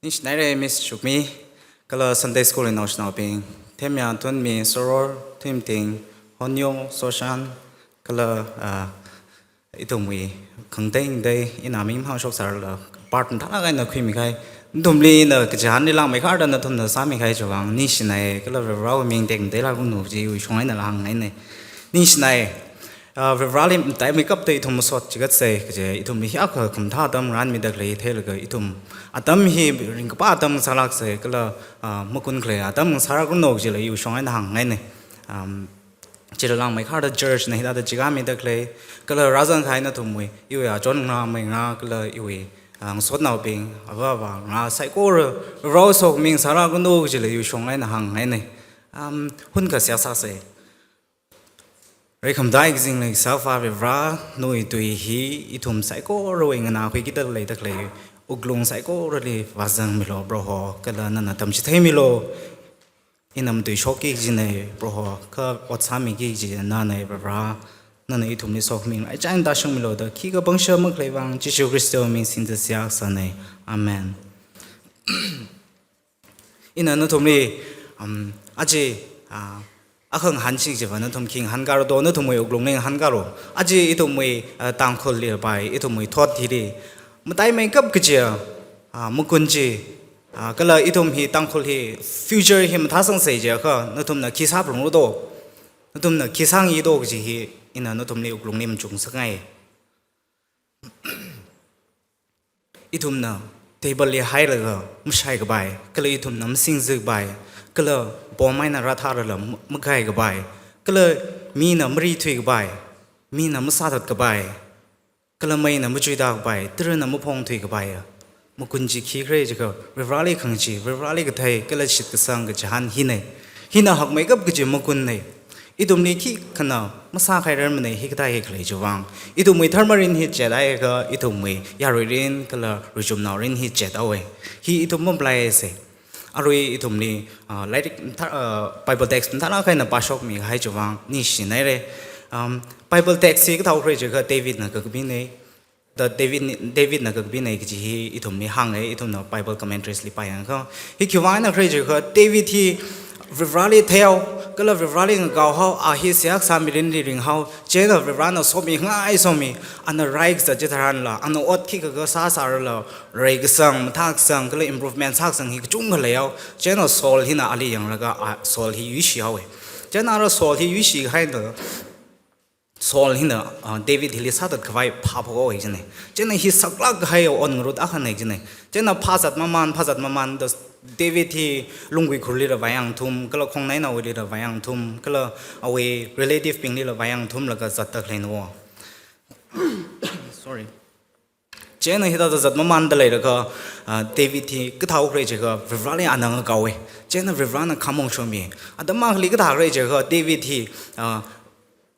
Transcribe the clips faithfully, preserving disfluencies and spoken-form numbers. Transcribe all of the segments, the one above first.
Ningshinaire Miss Shukmi, kala Sunday School naoshinaobing, Themya, Thunmi, Soror, Thimting, Honyo, Soshan, kala, ah, ithumwui khangatei ngatei ina ming hāngshok sārala, part mathālāk eina khuimi kahai, nathumli ina kachihānli langmeikharda nathumna sāmi kahai chiwui vang ningshinai, kala Varivarāwui ming tekmateilāk ranu kaji iwui shong eina hāngngainei. Ningshinai, ah, Varivarāli mataimeikapta ithum masot chigatsa kaje, ithumli hiyākha khamathā atam ngarānmida khalei theilaga ithum atam hi ringkaphā atam sālāksa, kala, ah, makunkhalei atam sālāk ranu kajila iwui shong eina hāngngainei. Um, chila langmeikharda church na hithāda chikāmida khalei, kala rāzang kahai nathumwui, iwui achon ngarā, mei ngarā, kala iwui, ah, ngasotnaobing, ava avā ngarā saikora, Varivarāwui sokhami sālāk ranu kajila iwui shong eina hāngngainei. Um, hun kha seihā sāsa. Reikhamataiya kazing leikasā Varivarā, nawui tui hi ithum saikorawui nganākhuikida leida khalei wuklung saikorali vāzangmilu Proho, kala nana tamchitheimilu. Ina matuishokki kajinei Proho, kha ot sāmiki kaji nanei Varivarā, nana ithumli sokhami laichān tāshungmilu da khikha pangshap makhalei vang Jishu Khristawui ming singda seihā sānei. Amen. Ina nathumli, um, aja, ah, akhangahān chi chiva nathum khi ngahānkāra do, nathumwui wuklungli ngahānkāra. Aja ithumwui, ah, Tangkhulli pai, ithumwui thot hili mataimeikap kaji, ah, makun chi, ah, kala ithum hi Tangkhul hi future hi mathāsangsa jiakha nathumna khi sāphalungra do, nathumna khi sāngayi do kaji hi ina nathumli wuklungli machuk ngasakngai. Ithumna table li hailaga mashaikapai, kala ithumna masingzikapai, kala pom eina rāthārala ma-, makaikapai, kala mina marithuikapai, mina masāthatkapai, kala meina machuitākapai, tarana maphongthuikapai ya. Makun chi khikhala jiakha, Varivarāli khangachee, Varivarāli kathei, kala shitkasang kachihān hinei. Hina hakmeikap kaji makunnei. Ithumli khikhana masākhairarmanei hikathā hi khalei chiwui vang. Ithumwui dharma mirin hi chet haiakha, ithumwui yarui mirin kala ruichumnao mirin hi chet haowei. Hi ithum mapalaisa. Arui ithumli, ah, lairik mathā-, ah, Bible text mathālāk eina pāshokmi kahai chiwui vang ningshinaire. Um, Bible text hi kathāhao khala jiakha Davidna kakapinei. Da David ni, Davidna kakapinei kaji hi ithumli hānga, ithumna Bible commentaries li pāyangakha. Hi khiwui vang eina khala jiakha David hi Varivarāli theihao, kala Varivarāli ngakaohao, a hi seihā kasā mirinli ringhao, chieina Varivarāna somi ngai somi, ana rai kazat chitharanla, ana ot khikha kasā sārala, reikasang, mathākasang, kala improvement sākasang hi kachungkha leihao, chieina Saul hina ali yanglaga, a, Saul hi yuishihaowa. Chieina ara Saul hi yuishi kahaina, Saul hina, ah, David hili sāthatkhavai phāphok haowa jinei. Chieina hi saklāk kahai ot ngarut akhanei jinei. Chieina phāzat maman, phāzat maman da David hi lunggui khurlila vāyangthum, kala khongnainaowuilila vāyangthum, kala awui relative binglila vāyangthumlaga zatda khaleina wo. Sorry. Chieina hithāda zat mamanda leilakha, ah, David hi kathāhao khala jiakha Varivarāli ana ngakaowa. Chieina Varivarāna khamong shomi. Atam akhali kathā khala jiakha David hi, ah,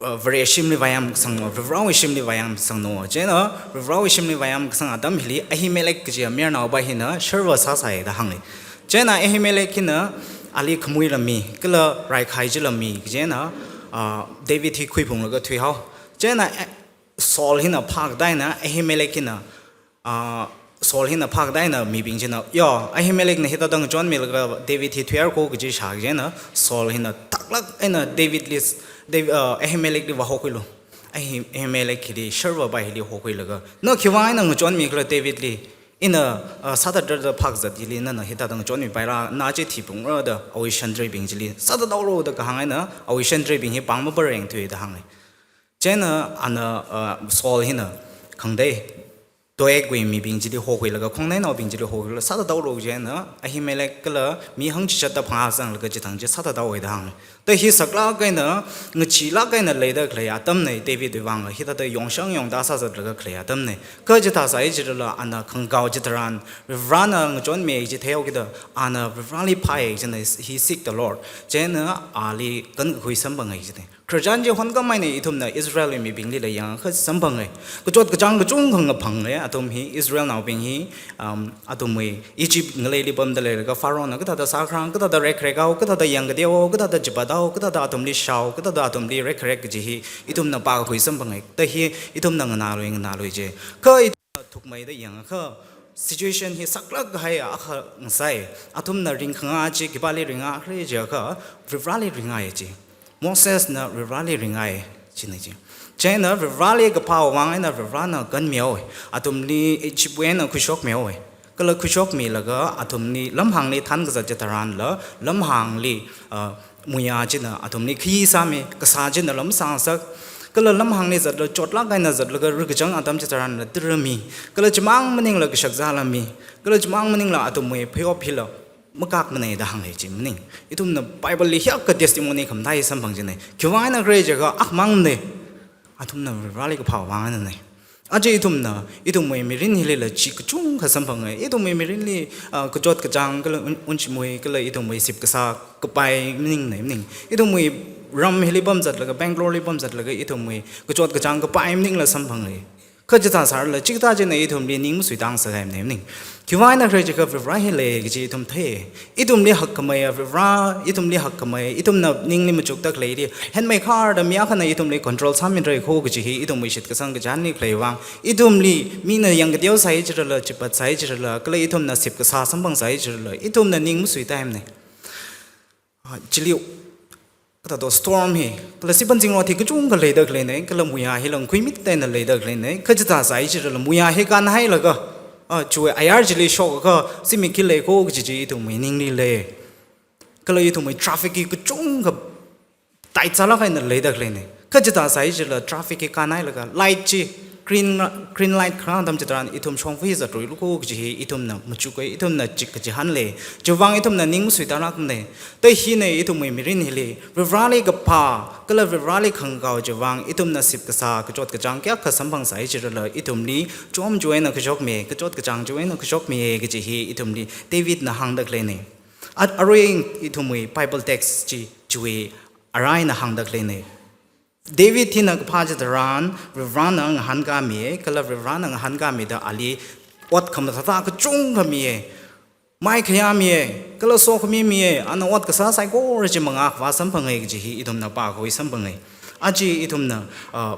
ah, Varewui shimli vāyamkasangna, Varivarāwui shimli vāyamkasangna. Chieina Varivarāwui shimli vāyamkasang atam hili Ahimelech kaji mayarnaopa hina sharva sāsai da hānga. Chieina Ahimelech hina ali khamui lami, kala raikhai chi lami, chieina, ah, David hi khuiphunglaga thuihao. Chieina, eh, Saul hina phākatā eina Ahimelech hina, ah, Saul hina phākatā eina mibing china, yo, Ahimelechna hithāda ngachonmilaga David hi thuihaira ko kaji shāki chieina Saul hina taklāk eina Davidli, Dav-, ah, Ahimelechli vāhokhuilu. Ahi-, Ahimelech hili sharvapa hili hokhuilaga, na khiwui vang eina ngachonmikhala Davidli, ina, ah, sāthatrada phākazat hili nana hithāda ngachonmipaira, na chi thiphungra da awui shantribing chili sāthathaolu da kahāng eina awui shantribing hi pāng maparengthuida hānga. Chieina ana, ah, Saul hina khangatei Doegwui mibing chili hokhuilaga, khongnainaobing chili hokhuilaga sāthathaolu chieina Ahimelech kala mi hangchishatta phangā zanglaga chithang chi sāthathaowa da hānga. Da hi saklāk eina, ngacheelāk eina leida khalei atamnei, Davidwui vang hithāda yongshang yongda sāzatlaga khalei atamnei. Kha chithā sāi chilala ana khangakao chitharan, Varivarāna ngachonmi chi theihaokida, ana Varivarāli phāya chieina he seek the Lord. Chieina ali kankakhui samphangai chieina. Khararchan chi honkhameina ithumna Israelwui mibinglila yangakha samphangai. Kachot kachāng kachungkha ngaphangai, athum hi Israelnaobing hi, um, athumwui Egypt ngaleili pamda leilaga Pharaohna kathāda sākharang, kathāda rekharekhao, kathāda yangkateohao, kathāda chipathao, kathāda athumli shao, kathāda athumli rekharek kaji hi ithumna pākakhui samphangai. Da hi ithumna nganālui nganālui je. Kha ithumna thukmeida yangakha situation hi saklāk kahai akha ngasai. Athumna ringkhangā chi khipāli ringa khala jiakha, Varivarāli ringai chi. Mosesna Varivarāli ringai china chi. Chieina Varivarāli kaphā vang eina Varivarāna kanmihaowa. Athumli Egyptwui eina khuishokmihaowa. Kala khuishokmilaga athumli lamhāngli thankazat chitharanla, lamhāngli, ah, muiya china athumli khi sāmi, kasā china lam sāngasak. Kala lamhāngli zatla chotlāk eina zatlaga rikachang atam chitharanla tirami. Kala chimang maningla kashak zālami. Kala chimang maningla athumwui phayop hila makakmana da hānghai chi maning. Ithumna Bible li hiyākha testimony khamathā hi samphang china. Khiwuivang eina khala jiakha akhamangna. Athumna Varivarāli kaphā vang einana. Aja ithumna, ithumwui mirin hilila chi kachungkha samphanghai. Ithumwui mirinli, ah, kachot kachāng kala un-, unchimui kala ithumwui sip kasā kapai maningna maning. Ithumwui ram hili pamzatlaga, Bangalore li pamzatlaga ithumwui kachot kachāng kapai maningla samphanghai. Kha chithā sārala, chikathā china ithumli ning masuitangsakhai maning. Khiwuivang eina khala jiakha Varivarā hi lei kaji ithum thei. Ithumli hakkhamei Varivarā, ithumli hakkhamei, ithumna ningli machukda khaleili, henmei kharda mi akhana ithumli control sāmira kho kaji hi ithumwui shitkasang kachāngli khalei vang. Ithumli mina yangkateo sāi jirala, chipat sāi jirala, kala ithumna sip kasā samphang sāi jirala, ithumna ning masuitāmana. Ah, chili, kathāda storm hi, kala sipan zingrot hi kachungkha leida khaleina, kala muiya hi langkhuimit eina leida khaleina, kha chithā sāi jirala muiya hi kānhailaga, ah, chiwui ayar chili shokakha, zimik khi lei kho kaji chi ithumwui ningli lei. Kala ithumwui traffic hi kachungkha tight sālāk eina leida khaleina. Kha chithā sāi jirala traffic hi kānhailaga light chi green, green light kharā atam chitharan ithum shongfa zatruilu kho kaji hi ithumna machukhai, ithumna chik kachihān lei. Chiwuivang ithumna ning masuitālākmana. Thei hina ithumwui mirin hili, Varivarāli kaphā, kala Varivarāli khangakao chiwuivang ithumna sip kasā, kachot kachāng kayākha samphang sāi jirala ithumli chom chiwui eina khuishokmi, kachot kachāng chiwui eina khuishokmi kaji hi ithumli Davidna hāngda khaleina. At arui ithumwui Bible text chi, chiwui arā eina hāngda khaleina. David hina kaphā chitharan, Varivarāna ngahānkāmi, kala Varivarāna ngahānkāmida ali ot khamathāthā kachungkha mi, mai khayā mi, kala sokhami mi, ana ot kasā saikora chi mangā khavā samphanghai kaji hi ithumna pākhui samphanghai. Aja ithumna, ah,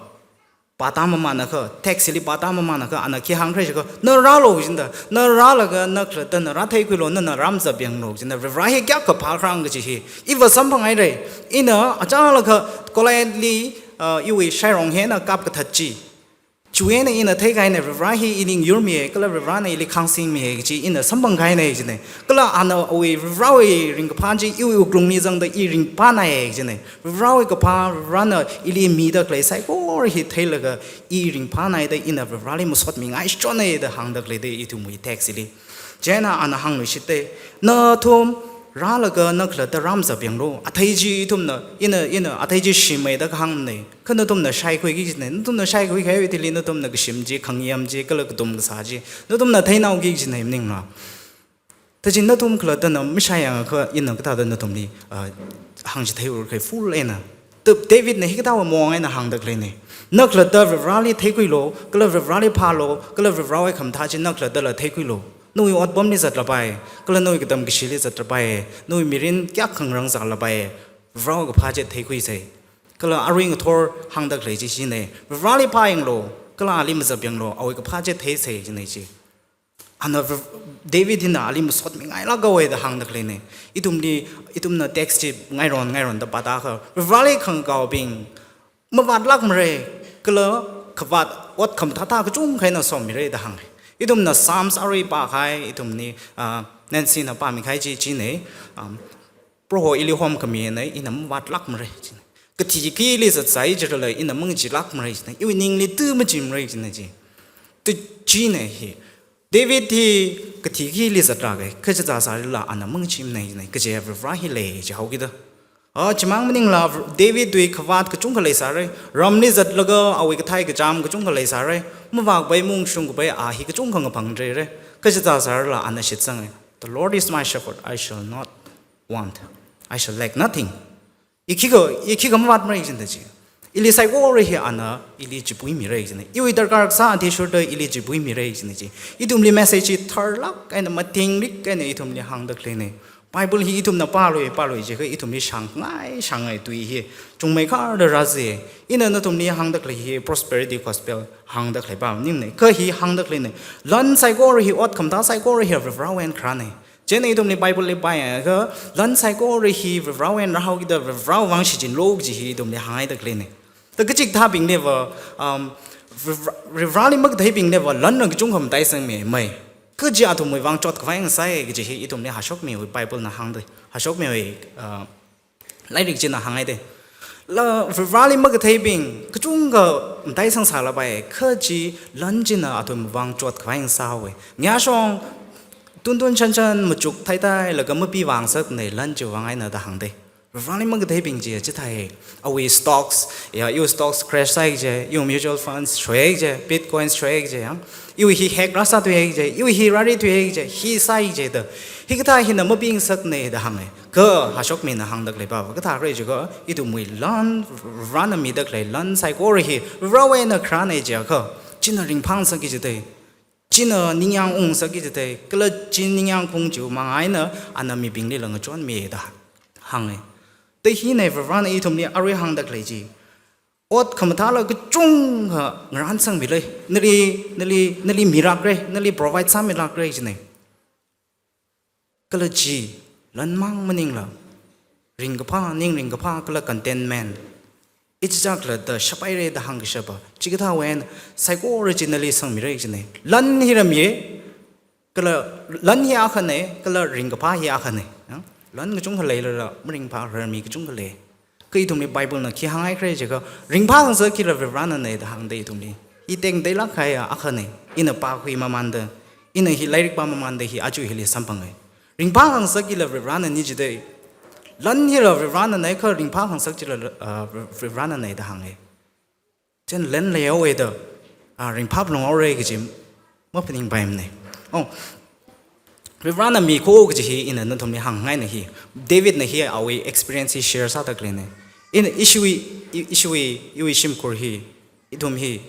pātāmamānakha, text li pātāmamānakha, ana khi hāngkhala jiakha, na rālu kajina, na rālaga na khalattana rātheikhuilu, nana rāmazapyanglu kajina, Varivarā hi kayākha phākharang kaji hi iva samphanghaira. Ina achālakha Goliath li, ah, iwui shairong hi eina kapkathat chi. Chiwui eina ina theikahaina, Varivarā hi ili yurmi, kala Varivarāna ili khāngsingmi kaji ina samphangkahaina jina. Kala ana awui Varivarāwui ringkaphā chi iwui wuklungli zangda i ringphānai jina. Varivarāwui kaphā, Varivarāna ili mida khalei saikora hi theilaga i ringphānaida ina Varivarāli masotmingai shonai da hāngda khaleida ithumwui text li. Chieina ana hāngluishitta, nathum rālaga na khalatta rāmazapyanglu. Athei chi ithumna, ina, ina athei chi shimmeida kahāngna. Kha nathumna shaikhuiki jina, nathumna shaikhuikahaiwui thili nathumna kashim chi, khangayam chi, kala katum kasā chi, nathumna theinaoki jina maningla. Tachi nathum khalattana mashaiyangakha ina kathāda nathumli, ah, hāngchitheirarkhala full eina. Tab Davidna hikathāwui maong eina hāngda khaleina. Na khalatta Varivarāli theikhuilu, kala Varivarāli phālu, kala Varivarāwui khamathā chi na khalattala theikhuilu. Nawui otpamli zatlapai, kala nawui katam kashili zatlapai, nawui mirin kayākha ngarāng zatlapai, Varivarāwui kaphā chi theikhuisa. Kala arui ngathor hāngda khalei chi china, Varivarāli phāyanglu, kala ali mazapyanglu, awui kaphā chi theisa jina chi. Ana Var-, David hina ali masotmingailākhaowa da hāngda khaleina. Ithumli, ithumna text chi ngairon ngaironda pātākha, Varivarāli khangakaobing mavātlākmara, kala kavāt ot khamathāthā kachungkha eina somira da hānga. Ithumna Psalms arui pākahai, ithumli, ah, Nancyna pāmikahai chi china, um, Proho ili homkhamina, ina mavātlākmara, china. Kathi khili zatsai jirala ina mangachilākmara, china. Iwui ningli tu machimara, china chi. Tu china hi. David hi kathi khili zatlāka, kha chithā sārala ana mangachimana, china. Kaje Varivarā hi lei, chi haokida. Ah, chimang maningla Davidwui kavāt kachungkha leisāra. Ramli zatlaga awui kathei kachām kachungkha leisāra. Mavākapai, maungshungkapai a hi kachungkha ngaphangdalei. Kha chithā sārala ana shitsanga. "The Lord is my shepherd, I shall not want. I shall lack nothing." I khikha, i khikha mavātmara jina chi. Ili saikora hi ana ili chipuimira jina. Iwui darkar kasā athishurda ili chipuimira jina chi. Ithumli message hi tharlāk eina matingrik eina ithumli hāngda khaleina. Bible hi ithumna pālui, pālui jiakha ithumli shāngngai, shāngngai tui hi chungmeikharda rāzi. Ina nathumli hāngda khalei hi prosperity gospel hāngda khalei pa maningne. Kha hi hāngda khaleine. Lan saikora hi, ot khamathā saikora hi Varivarāwui eina kharāne. Chieina ithumli Bible li pāyangakha, lan saikora hi Varivarāwui eina rāhaokida Varivarāwui vang shichinlu kaji hi ithumli hāngngaida khaleine. Da kachikathābingliva, um, Varivara-, Varivarāli makatheibingliva lanna kachungkha mataisangmi, mai. Kha chi athumwui vang chotkhavai ngasāi kaji hi ithumli hashokmiwui Bible na hāngde. Hashokmiwui, uh, lairik china hānghaide. La Varivarāli makatheibing kachungkha mataisangsālapai, kha chi lan china athumwui vang chotkhavai ngasāhaowe. Ngiashong tuntun chanchan machuk theitheilaga mapivangsakne lan chiwui vang eina da hāngde. Varivarāli makatheibing chi chithāi. Awui stocks, ya, iwui stocks crash sāi kaje, iwui mutual funds shoihai kaje, bitcoins shoihai kaje, ya. Iwui hi hack rāsāthuihai kaje, iwui hi rārithuihai kaje, hi sāi kaje da. Hikathā hina mapivangsakne da hānge. Kha hashokmina hāngda khalei pava kathāra jiakha, ithumwui lan, Varivarāna mida khalei lan saikora hi Varivarāwui eina kharāne jiakha, china ringphāngasakki jide. China ningyāng ungngasakki jide, kala chi ningyāng khaung chiwui manga eina ana mibinglila ngachonmi da hānge. Da hine Varivarāna ithumli arui hāngda khalei chi. Ot khamathāla kachungkha ngarānsangmile, nali, nali, nali milākre, nali provide sāmilākre jine. Kala chi, lanmang maningla, ringkaphā, ning ringkaphā kala contentment. Ichichā khalatta shaphaire da hāngkashapa. Chikathāwui eina saikora chi nali sangmire jine. Lan hi rāmiye, kala lan hi akhane, kala ringkaphā hi akhane. Ya? Lan kachungkha leilala, maringphārar mi kachungkha lei. Kha ithumli Bible na khi hāngngaikhala jiakha, ringphāngasakki la Varivarānane da hāngde ithumli. Hi tengteilāk kahai akhane, ina pākhui mamanda, ina hi lairik pā mamanda hi aja hili samphange. Ringphāngasakki la Varivarānane jide. Lan hila Varivarānane kha ringphāngasak chila, ah, Varivarānane da hānge. Chieina lan leihaowe da, ah, ringphā phalunghaore kaji maphaningpaimane. Oh, Varivarāna mikho kaji hi ina nathumli hāngngaine hi. Davidna hi awui experience hi share sāda khaleine. Ina ishiwui, i-, ishiwui, iwui shimkhur hi, ithum hi,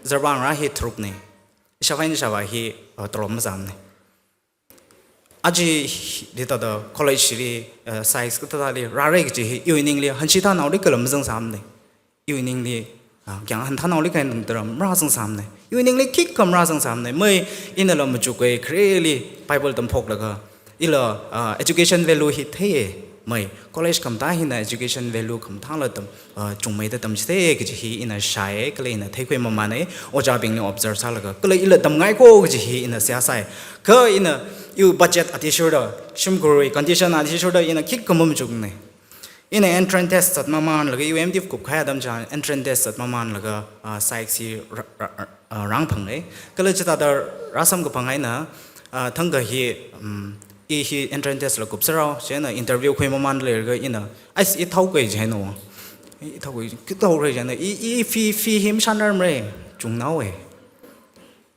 zarbang ra hi tharukne. Ishāvā eina ishāvā hi, ah, tolom mazamne. Aja hi, hithāda college li, eh, science kathāli rāre kaji hi, iwui ningli hanshi thānaoli kala mazangsamne. Iwui ningli, ah, kyang han thānaoli kala tangda marāzangsāmne. Iwui ningli khikha marāzangsāmne. Mai inala machukkhui khareli Bible tamphoklaga, ila, ah, education value hi theiye. Mai college khamathā hina education value khamathāla tam, ah, chungmeida tamchithei kaji hi ina shāi, kala ina theikhui mamane, ojābingli observe sālaga, kala ila tamngaiko kaji hi ina seihā sāi. Kha ina iwui budget athishurda, shimkhurwui condition athishurda ina khikha mamachukne. Ina entrance test zat mamānlaga, iwui M.Div kupkahai atam chieina entrance test zat mamānlaga, ah, science hi ra-, ra-, ra-, ah, rāngphangre. Kala chithāda rāsamkaphang eina, ah, thangkha hi, um, i hi entrance test la kupserrao, chieina interview khui mamānda leilaga ina, "Ai, i thaokhui," jihaino. "I thaokhui, khi thaokhui," jihaino. "I, i fee, fee hi mashānrarmare, chungnaowe."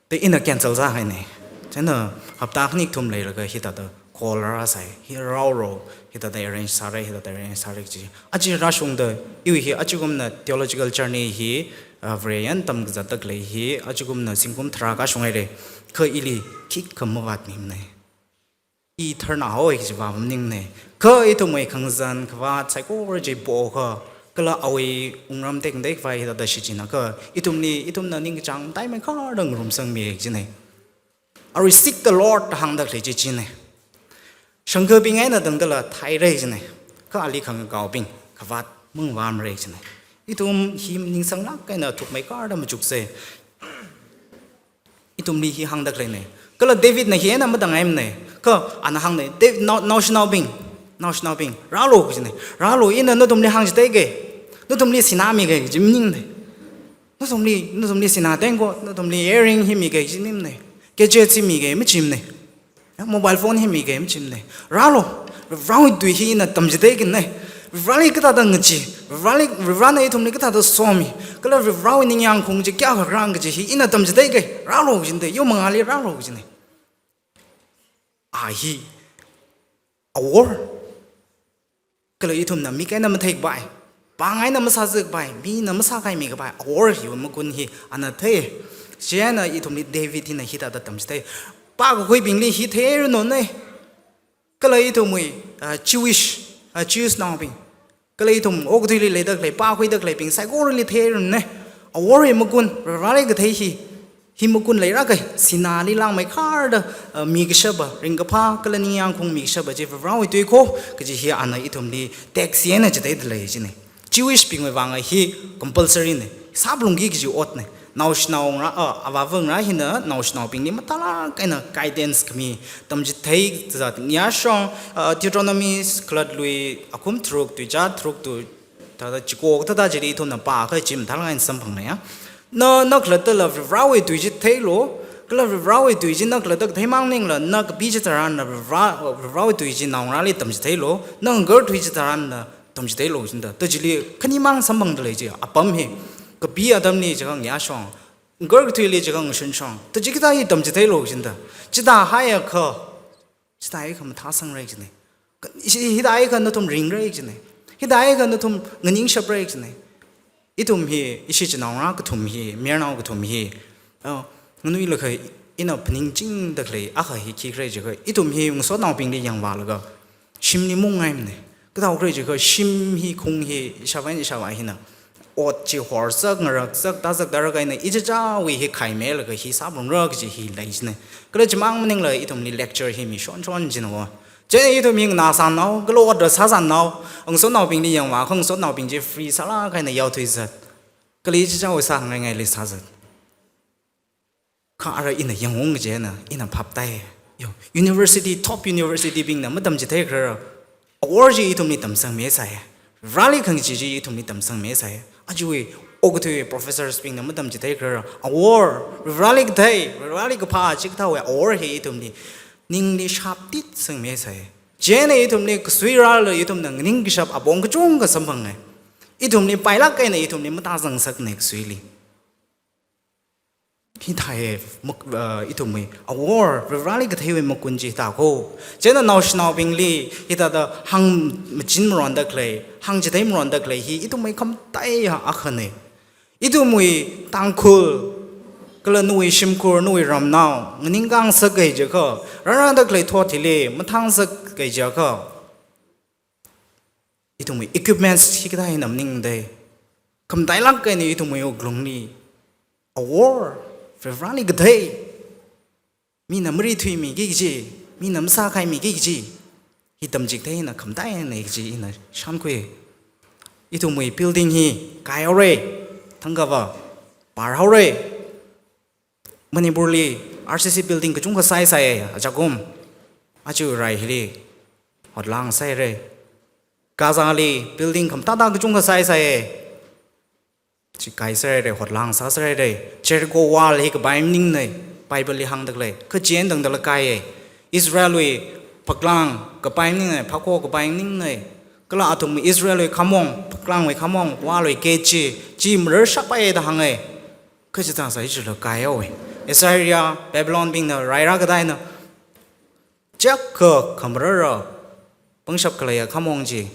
Da ina cancel sāhaine. Chieina hapta khani kathum leilaga hithāda call rāsāi, hi rāhaoro, hithāda arrange sāre, hithāda arrange sāre kaji. Aja rāshungda, iwui hi ajakumna theological journey hi, ah, Vare eina tamkazat dalei hi, ajakumna zingkum tharā kashung haire. Kha ili khikha mavātmimane. I tharnāhaowe kajiva maningne. Kha ithumwui khangazan khavāt saikora chi pokha, kala awui wungram tektek khavai hithāda shichinakha, ithumli, ithumna ningkachāng mataimeikharda ngarumsangmi kajine. Arui seek the Lord hāngda khalei chi chine. Shangkhabing eina tangdala theire jine. Kha ali khangakaobing khavāt mangvāmare jine. Ithum hi ningsanglāk eina thukmeikharda machukse. Ithumli hi hāngda khaleine. Kala Davidna hi eina matangaimane. Kha ana hāngne, David, nao, naoshinaobing, naoshinaobing, rālu kajine. Rālu, ina nathumli hāngchitheike. Nathumli sinā mike kaji maningne. Nathumli, nathumli sinā tengko, nathumli earring hi mike kaji maningmane. Gadget hi mike machimane. Ya, mobile phone hi mike machimane. Rālu, Varewui tui hi ina tamchitheikine. Vareli kathāda ngachee, Vareli, Varena ithumli kathāda somi, kala Varewui ningyāng khaung chi kayākha rāng kaji hi ina tamchitheike. Rālu kajine, yur mangāli rālu kajine. A hi awor. Kala ithumna mik eina matheikapai, pāng eina masāzatkapai, mina masākhaimikapai awor hiwui magun hi ana thei. Chieina ithumli David hina hithāda tamchithei. Pākakhuibingli hi theiranu ne. Kala ithumwui, ah, Jewish, ah, Jews naobing, kala ithum okathuili leida khalei, pākhuida khaleibing saikorali theirane. Awor hi makun, Varivarali kathei hi, hi makun leira kai, sināli langmeikharda, ah, mikashapa, ringkaphā, kala ningyāng khaung mikashapa chi Varivarawui tui kho, kaji hi ana ithumli text eina chitheida lei jine. Jewish bingwui vang hi compulsory ne, sāphalungki kaji otne. Naoshinao ngarā, ah, avāva ngarā hina naoshinaobingli mathālāk eina guidance khami, tamchithei zat ngayā shong, ah, Deuteronomy khalatlui akhum tharuk, tuizā tharuk tu, thāda chiko kathāda chili ithumna pākha chi mathālāk eina samphangna ya. Na, na khalattala Varivarawui tui chi theilu, kala Varivarawui tui chi na khalatta kathei mang maningla, na kapi chitharanla Varivara, Varivarawui tui chi naongarāli tamchitheilo, na ngarthui chitharanla tamchitheilo jida. Ta chili khanimang samphangda lei chi, apam hi. Kapi atamli chiakha ngayā shong, ngarthuili chiakha ngashun shong. Ta chikathā hi tamchitheilo jida. Chithāhaiakha, chithāhaiakha mathāsangra jine. Ka-, ishi hithāhaiakha nathum ringra jine. Hithāhaiakha nathum nganingshapra jine. Ithum hi, ishi chinaongarā kathum hi, mayarnao kathum hi, ah, nganuilakha ina phaningchingda khalei akha hi khikhala jiakha, ithum hi ngasotnaobingli yangvālaga shimli mungngaimane. Kathāhao khala jiakha shim hi, khaung hi, ishāvā ishāvā hina ot chi horzak, ngarakzak, tāzak tārak eina ichichāwui hi khaimeilaga hi sāphalungra kaji hi lei jine. Kala chimang maningla ithumli lecture hi mishon shon jina wo. Chieina ithum hi nganāsānao, kala ot rāsāsānao, ngasotnaobingli yangvāakha ngasotnaobing chi free sālāk eina yaothuizat. Kala ichichāwui sāngaingaili sāzat. Kha ara ina yangung chieina, ina phaptāi. Yo, university, top university bingna matamchithei kharar awor chi ithumli tamsangmisai. Vareli khangachee chi ithumli tamsangmisai. Ajawui okathui professors bingna matamchithei kharar awor, Vareli kathei, Vareli kaphā chikathāwui awor hi ithumli ningli shaptitsangmisai. Chieina ithumli kasui rālaga ithumna nganingkashap apong kachungkha samphange. Ithumli pailāk eina ithumli matāzangsakne kasuili. Hithāhai mak-, uh, ithumwui awor, Vareli katheiwui makun chi hithā kho. Chieina naoshinaobingli hithāda hāngmachin maronda khalei, hāngchithei maronda khalei hi ithumwui khamataiya akhane. Ithumwui Tangkhul, kala nawui shimkhur, nawui ramnao nganingkāngasak kahai jiakha, rārāda khalei thot hili mathāngasak kahai jiakha, ithumwui equipments hikathā hina maningdei. Khamatailāk eina ithumwui wuklungli awor, Vareli kathei, mina marithuimiki kaji, mina masākhaimiki kaji hi tamchithei hina khamataina kaji ina shānkhui. Ithumwui building hi kaihaore, thangkava pārhaore. Manipurli R C C building kachungkha sāi sāi, ajakum. Aja rai hili hotlang sāhaire. Gazali building khamatātā kachungkha sāi sāi. Chi kai sāhaire, hotlang sā sāhaire. Jericho wall hi kapai maningne, Bible li hāngda khalei. Kha chieina tangdala kaiye. Israelwui phāklāng kapai maningne, phākho kapai maningne. Kala athum Israelwui khamong, phāklāngwui khamong, wallwui gate chi, chi mararshappai da hānge. Kha chithāsai chila kaihaowe. Assyria, Babylon bingna rairākahai eina, chiyākha khamarara pangshap khaleiya khamong chi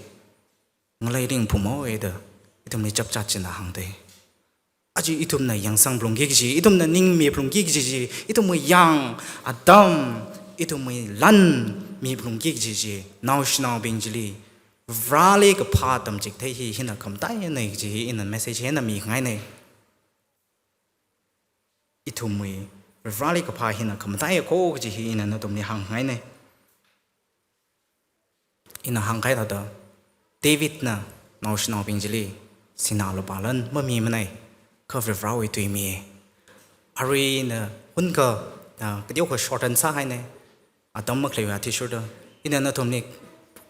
ngalei ringphumhaowe da ithumli chapchat china hāngdei. Aja ithumna yangsangphalungki kaji, ithumna ningmiphalungki kaji chi, ithumwui yāng, atam, ithumwui lan miphalungki kaji chi, naoshinaobing chili Vareli kaphā tamchithei hi hina khamataina kaji hi ina message hina mingaine. Ithumwui Vareli kaphā hina khamataiya kho kaji hi ina nathumli hāngngaine. Ina hāngkahai thāda, Davidna naoshinaobing chili sinā lupā lan mamimanei, kha Varivarawui tui mi. Aruina hunkha, ah, kateokha shorten sāhaine, atam makhaleiwui athishurda. Ina nathumli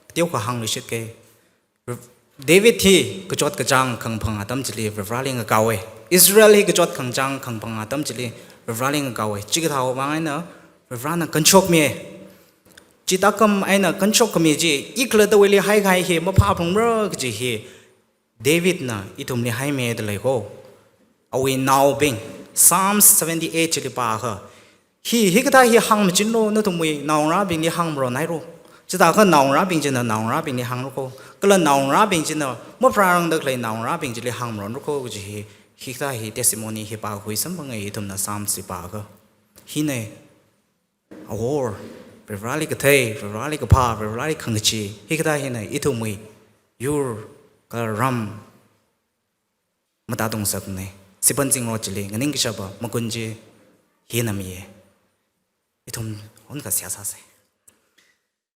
kateokha hāngluishitke. David hi kachot kachāng khangaphang atam chili Varivarali ngakaowe. Israel hi kachot kachāng khangaphang atam chili Varivarali ngakaowe. Chikathāwui vang eina Varivarana kanshokmi. Chithākam eina kanshok khami chi, i khalattawuili haikahai hi maphāphalungra kaji hi Davidna ithumli haimida lei kho. Awui naobing, Psalms seventy-eight chili pākha, hi, hikathā hi hāngmachinlu, nathumwui naongarābingli hāngmaronhaira. Chithākha naongarābing china naongarābingli hāngra kho. Kala naongarābing china mapharārangda khalei naongarābing chili hāngmaronra kho kaji hi, hikathā hi testimony hi pākhui samphange ithumna Psalms li pākha. Hine, awor, Varivarali kathei, Varivarali kaphā, Varivarali khangachee, hikathā hina ithumwui yur kala ram matātungsakne. Siphan zingrot chili nganing kashapa magun chi hina miye. Ithum honkha seihā sāsa.